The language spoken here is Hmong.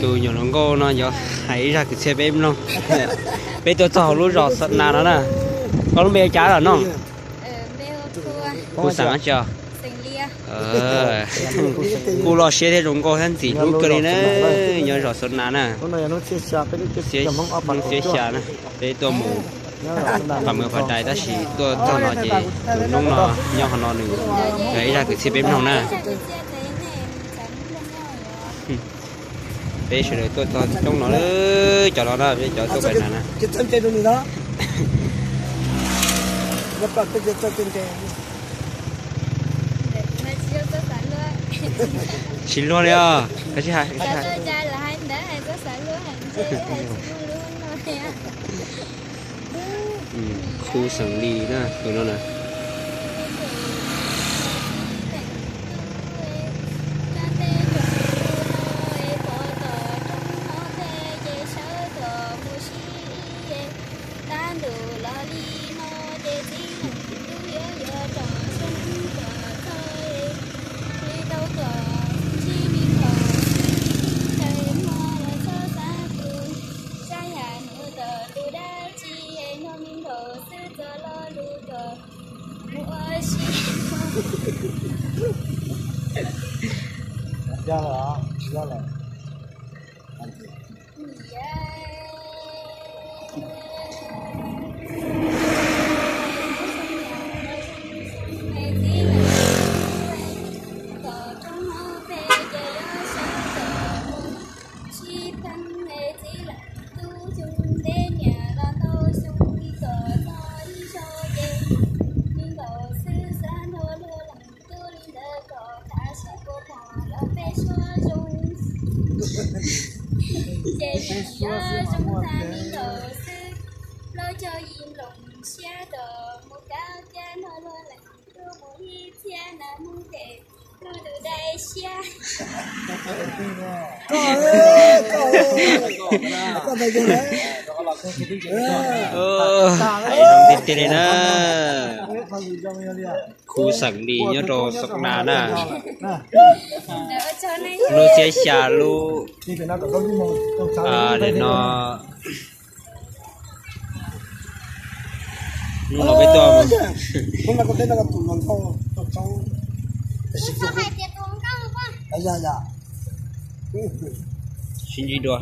Tus nyuam hluas nkauj no yuav hais ib zaj kwv txhiaj peb mloog. Peb tuaj txog hauv lub zos Xos Nas no na. Koj lub npe ua cas los no? Kuv xeem tsi? Kuj loj siab thiab zoo nkauj thiab ntxim hlub kawg li na. Nyob zos Xos Nas na. Hnub xiab xya na, peb tuaj mus pam mws pam dais tab sis tuaj txog no ces tus noob no nyob qhov no nws hais ib zaj kwv txhiaj peb mloog na. Peb sawv daws tuaj txog coob no, cov no na, peb cov tuaj pais na na. Tsis luag li os, koj tsis hais, koj tsis hais. Khu xeem Lis na, tus no na. Hais zoo tiag tiag li na. Khu xeem Lis nyob rau Xos Nas na. Lub xiab xya lub no. Hnub no peb tuaj, sib ntsib dua.